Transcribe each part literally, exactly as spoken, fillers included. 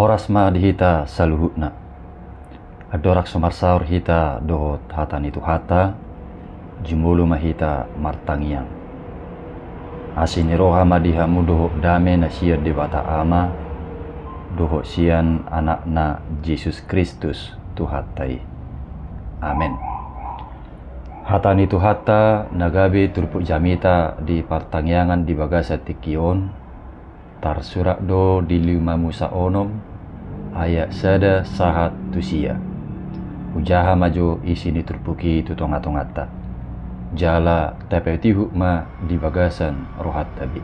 Horas ma di hita saluhutna. Andorang so marsaor hita dohot hata ni Tuhanta, jumolo ma hita martangiang. Asi ni roha ma di hamu dohot dame na sian Debata Ama dohot sian Anakna Jesus Kristus Tuhanta i. Amen. Hata ni Tuhanta na gabe turpuk jamita di partangiangan di bagasan tingki on, tarsurat do di Lima Musa onom ayat sada sahat tu sia. Hujaha ma jo isi ni turpuk i tu tongatonganta, jala tapaihutihut ma di bagasan rohanta be.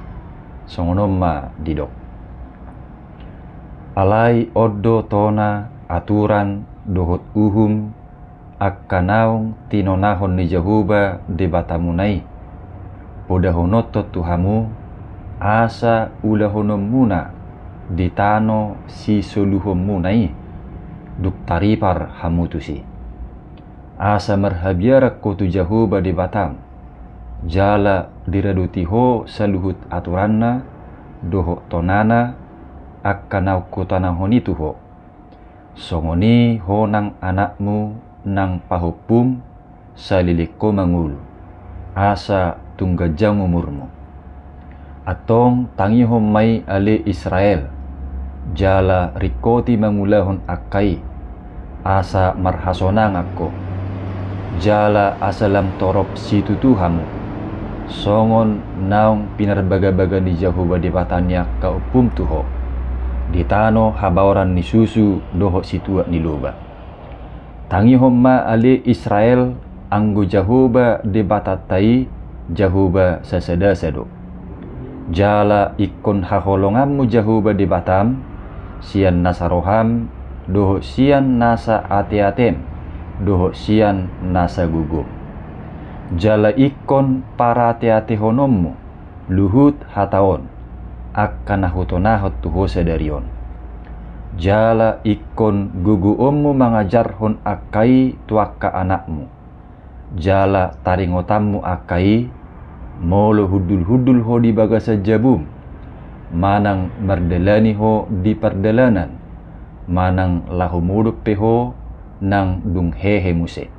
Songon on ma didok: Alai on do tona, aturan dohot uhum, angka naung tinonahon ni Jahowa Debatamuna i, podahononhon tu hamu, asa ulahononmuna di tano sisoluhonmuna i, dung taripar hamu tusi. Asa marhabiaran ho tu Jahowa Debatam, jala diradoti ho saluhut aturanna dohot tonana, angka naung hutonahon i tu ho. Songon i ho nang anakmu nang pahompum, saleleng ho mangolu, asa tung ganjang umurmu. Antong tangihon ma i ale Israel, jala ringkoti mangulahon angka i, asa marhasonangan ho, jala asa lam torop situtu hamu, songon naung pinarbagabaga ni Jahowa Debata ni angka ompum tu ho, di tano habaoran ni susu dohot situak ni loba. Tangihon ma ale Israel, anggo Jahowa Debatanta i Jahowa sasadasa do. Jala ingkon haholonganmu Jahowa Debatam, sian nasa roham, dohot sian nasa ateatem, dohot sian nasa gogom. Jala ingkon parateatehononmu luhut hata on, angka na hutonahon tu ho sadari on. Jala ingkon gogoonmu mangajarhon angka i tu angka anakmu. Jala taringotanmu angka i, molo hundulhundul ho di bagasan jabum, manang mardalani ho di pardalanan, manang laho modom pe ho nang dung hehe muse.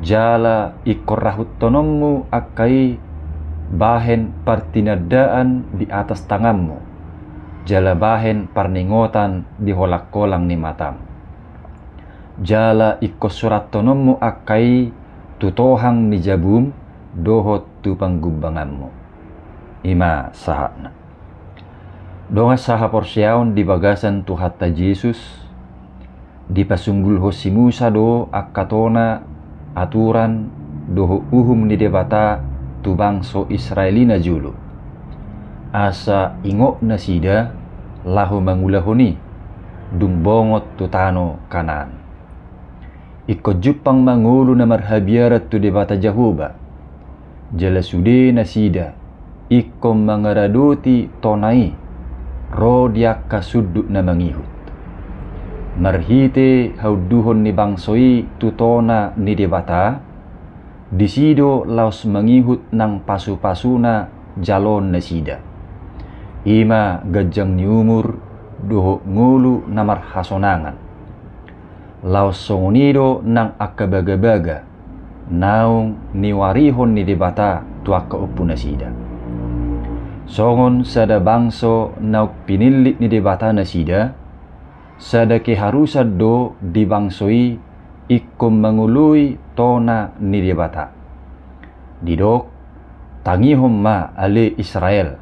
Jala ingkon rahuthononmu angka i bahen partinandaan di atas tanganmu, jala bahen parningotan di holangholang ni matam. Jala ingkon surathononmu angka i tu tohang ni jabum dohot tu panggumbanganmu. I ma sahatna. Dongan sahaporseaon di bagasan Tuhanta Jesus, dipasunggulhon si Musa do angka tona, aturan dohot uhum ni Debata tu bangso Israel i najolo, asa ingot nasida laho mangulahon i, dung bongot tu tano Kanaan. Ingkon jumpang ma ngolu na marhabiaran tu Debata Jahowa, jala sude nasida ingkon mangaradoti tona i ro di angka sundut na mangihut. Marhite haunduhon ni bangso i tu tona ni Debata, disi do laos mangihut nang pasupasuna jaloon nasida, i ma ganjang ni umur dohot ngolu na marhasonangan. Laos songon i do nang angka bagabaga naung niuarihon ni Debata tu angka ompunasida. Songon sada bangso naung pinillit ni Debata nasida, sada keharusan do di bangso i ingkon mangoloi tona ni Debata. Didok, tangihon ma ale Israel,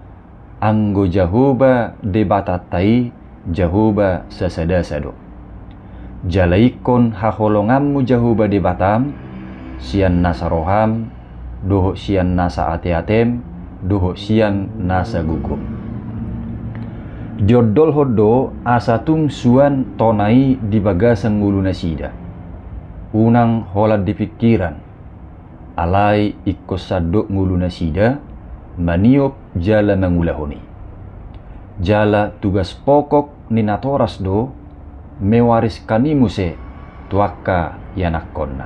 anggo Jahowa Debatanta i Jahowa sasadasa do. Jala ingkon haholonganmu Jahowa Debatam, sian nasa roham, dohot sian nasa ateatem, dohot sian nasa gogom. Diondolhon do asa tung suan tona i di bagasan ngolunasida. Unang holan di pingkiran, alai ingkon sandok ngolunasida maniop jala mangulahon i. Jala tugas pokok ni natoras do mewariskan i muse tu angka ianakkonna.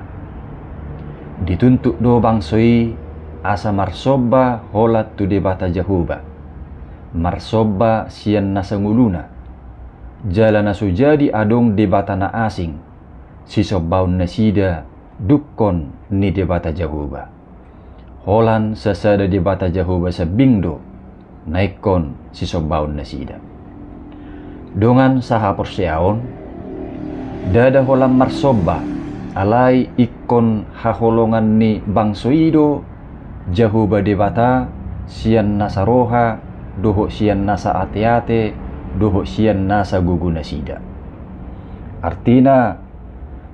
Dituntut do bangso i asa marsomba holan tu Debata Jahowa, marsomba sian nasa ngoluna. jala na so jadi adong debata na asing sisombaon nasida dungkon ni Debata Jahowa. Holan sasada Debata Jahowa sambing do na ingkon sisombaon nasida. Dongan sahaporseaon, ndada holan marsomba, alai ingkon haholongan ni bangso i do Jahowa Debata sian nasa roha dohot sian nasa ateate dohot sian nasa gogo nasida. Artina,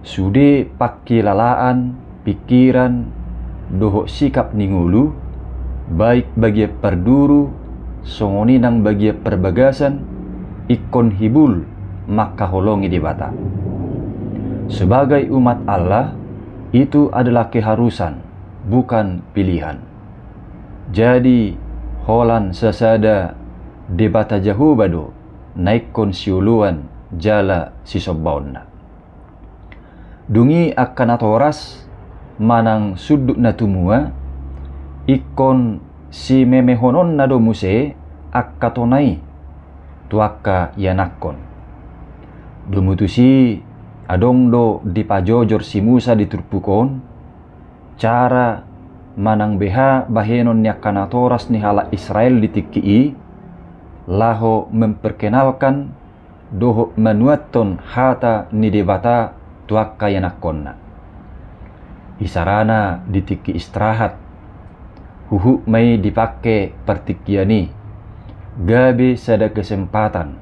sude pangkilalaan, pingkiran dohot sikap ni ngolu, baik bagian parduru songon i nang bagian parbagasan, ingkon hibul mangkaholongi Debata. Sebagai umat Allah, itu adalah keharusan, bukan pilihan. Jadi, holan sasada Debata Jahowa do na ingkon sioloan jala sisombaonna. Dung i angka natoras manang sundut na tumua ingkon simemehononna do muse angka tona i tu angka ianakkon. Domu tusi adong do dipajojor si Musa di turpuk on cara manang beha bahenon ni angka natoras ni halak Israel di tingki i, laho memperkenalkan dohot manuathon hata ni Debata tu angka ianakkonna. Isarana di tingki istirahat, huhut ma i dipangke partingkian i gabe sada kesempatan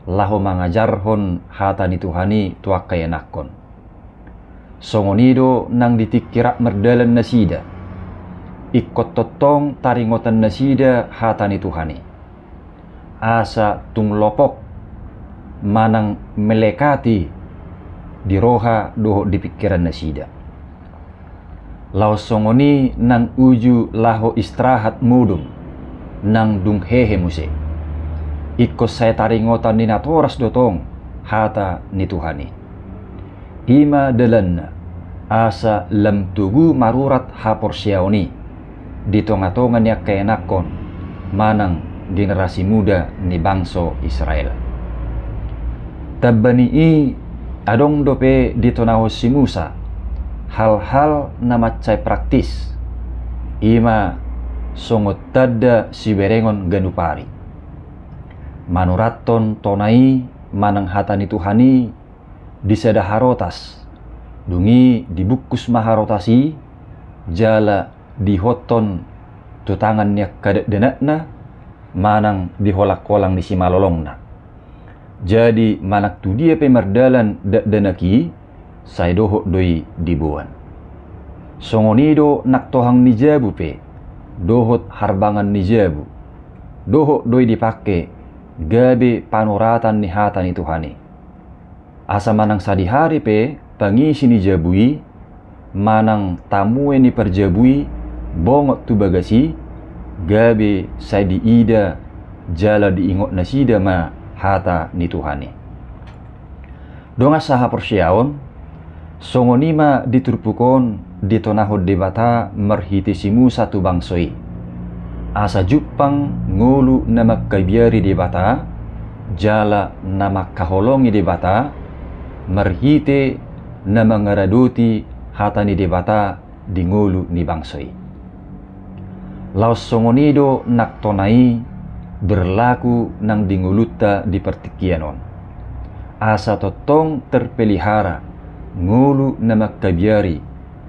laho mangajarhon hata ni Tuhan i tu angka ianakkon. Songon i do nang di tingki rap mardalan nasida, ingkon tongtong taringotan nasida hata ni Tuhan i, asa tung lopok manang melekati di roha dohot di pingkiran nasida. Laos songon i nang uju laho istirahat modom nang dung hehe muse, ingkon sai taringotan ni natoras do tong hata ni Tuhan i. I ma dalanna, asa lam togu marurat haporseaon i di tongatonga ni angka ianakkon manang generasi muda ni bangso Israel. Tamba ni i, adong dope ditonahon si Musa hal-hal na mansai praktis, i ma songon tanda siberengon ganup ari. Manurathon tona i manang hata ni Tuhan i di sada harotas, dung i dibungkus ma harotas i jala diihothon tu tangan ni angka dakdanakna manang di holangholang ni simalolongna. Jadi manang tu dia pe mardalan dakdanak i, sai dohot do i diboan. Songon i do nang tohang ni jabu pe dohot harbangan ni jabu, dohot do i dipangke gabe panuratan ni hata ni Tuhan i. Asa manang sadihari pe pangisi ni jabu i manang tamue ni parjabu i bongot tu bagas i, gabe sai diida jala diingot nasida ma hata ni Tuhan i. Dongan sahaporseaon, songon i ma di turpuk on ditonahon Debata marhite si Musa tu bangso i, asa jumpang ngolu na mangkabiari Debata jala na mangkaholongi Debata marhite na mangaradoti hata ni Debata di ngolu ni bangso i. Laos songon i do nang tona i berlaku nang di ngolunta di partingkian on, asa tongtong terpelihara ngolu na mangkabiari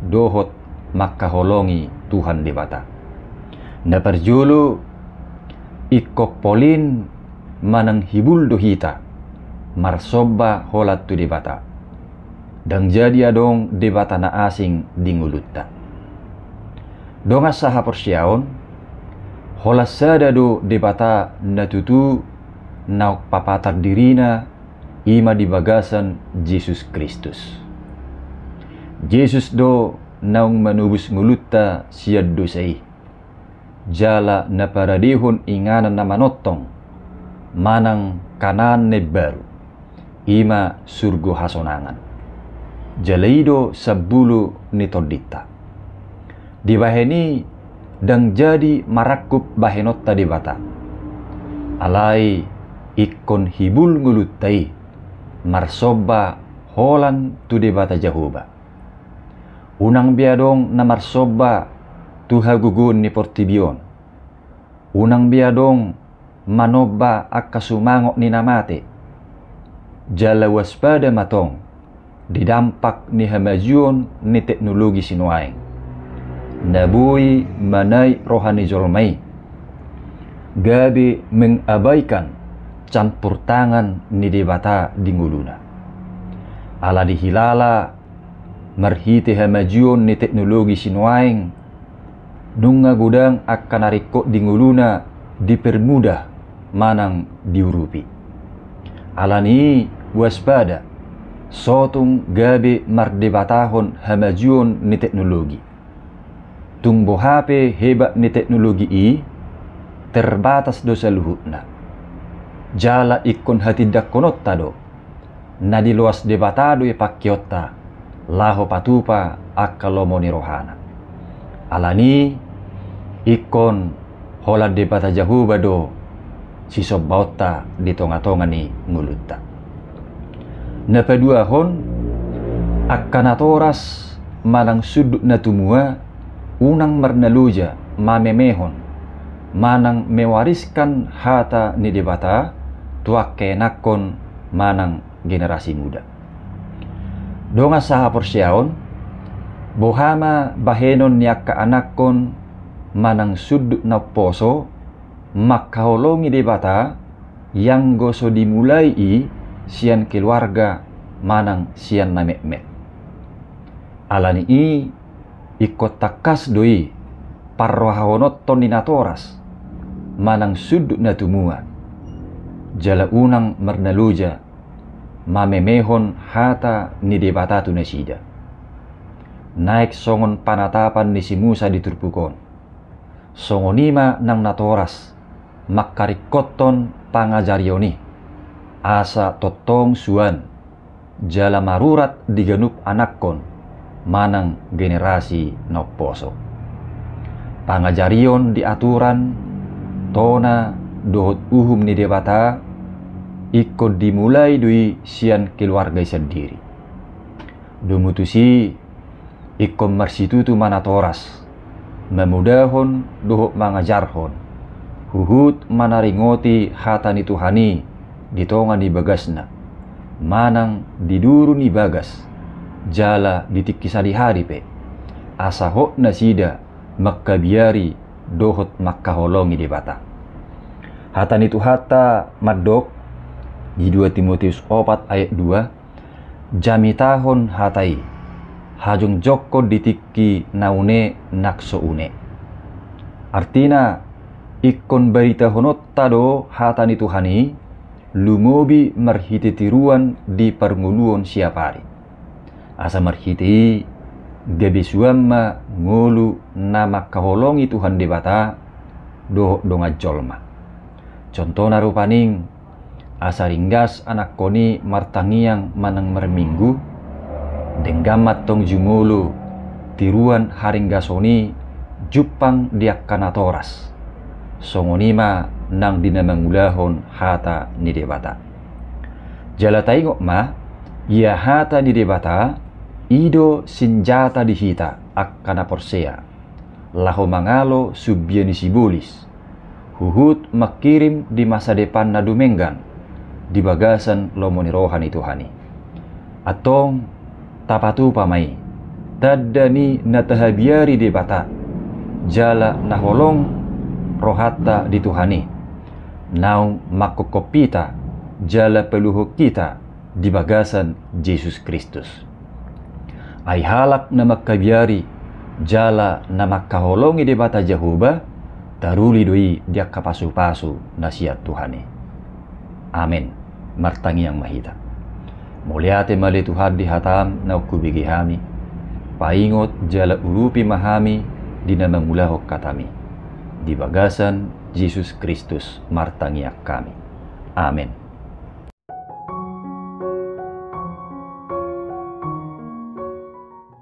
dohot mangkaholongi Tuhan Debata. Na parjolo, ingkon polin manang hibul do hita marsomba holan tu Debata. Ndang jadi adong debata na asing di ngolunta. Dongan sahaporseaon, holan sada do Debata na tutu naung papatar dirina, i ma di bagasan Jesus Kristus. Jesus do naung manobus ngolunta sian dosa i, jala na paradehon inganan na manongtong manang Kanaan na imbaru, i ma surgo hasonangan. Jala i do sambulu ni tondinta. Dibahen i ndang jadi marangkup bahenonta Debata. Alai ingkon hibul ngolunta i marsomba holan tu Debata Jahowa. Unang be adong na marsomba tu hagogoon ni portibi on. Unang be adong manomba angka sumangot ni na mate. Jala waspada ma tong di dampak ni hamajuon ni teknologi sinuaeng, na boi manaek roha ni jolma i gabe mengabaikan campur tangan ni Debata di ngoluna. Ala dihilala marhite hamajuon ni teknologi sinuaeng, nunga godang angka na ringkot di ngoluna dipermudah manang diurupi. Ala ni i, waspada, so tung gabe mardebatahon hamajuon ni teknologi. Tung boha pe hebat ni teknologi i, terbatas do saluhutna. Jala ingkon hatindangkononta do, na diloas Debata do i pangkeonta laho patupa angka lomo ni rohana. Ala ni i, ingkon holan Debata Jahowa do sisombaonta di tongatonga ni ngolunta. Na paduahon, angka natoras manang sundut na tumua unang marnaloja mamemehon manang mewariskan hata ni Debata tu angka ianakhon manang generasi muda. Dongan sahaporseaon, boha ma bahenon ni angka anakhon manang sundut na umposo mangkaholongi Debata, ianggo so dimulai i sian keluarga manang sian na metmet. Ala ni i, ingkon tangkas do i parrohahononton ni natoras manang sundut na tumua, jala unang marnaloja mamemehon hata ni Debata tu nasida. Naeng songon panatapan ni si Musa di turpuk on, songon i ma nang natoras mangkaringkothon pangajarion i, asa tongtong suan jala marurat di ganup anakhon manang generasi na umposo. Pangajarion di aturan, tona dohot uhum ni Debata ingkon dimulai do i sian keluarga i sandiri. Domu tusi, ingkon marsitutu ma natoras mamodahon dohot mangajarhon, huhut manaringoti hata ni Tuhan i di tonga ni bagasna manang di duru ni bagas, jala di tingki sadihari pe, asa hot nasida mangkabiari dohot mangkaholongi Debata. Hata ni Tuhanta mandok di dua Timoteus opat ayat dua, jamitahon hata i, hajongjongkon di tingki na une nang so une. Artina, ingkon baritahononta do hata ni Tuhan i, lumobi marhite tiruan di parngoluon siap ari. Asa marhite i gabe suan ma ngolu na mangkaholongi Tuhan Debata dohot dongan jolma. Contohna rupani, asa ringgas anakhon i martangiang manang marminggu, denggan ma tong jumolo tiruan haringgason i jumpang di angka natoras. Songon i ma nang di na mangulahon hata ni Debata. Jala taingot ma, ia hata ni Debata i do sinjata di hita angka na porsea, laho mangalo sumbia ni sibolis, huhut mangkirim di masa depan na dumenggan di bagasan lomo ni roha ni Tuhan i. Antong, tapatupa ma i, tanda ni na tahabiari Debata, jala na holong rohanta di Tuhan i, naung mangkophop hita jala paluahon hita di bagasan Jesus Kristus. Ai halak na mangkabiari jala na mangkaholongi Debata Jahowa, taruli do i di angka pasupasu na sian Tuhan i. Amen. Martangiang ma hita. Mauliate ma ale Tuhan di hatam naung hubege hami. Paingot jala urupi ma hami di na mangulahon hatami. Di bagasan Jesus Kristus martangiang hami. Amen.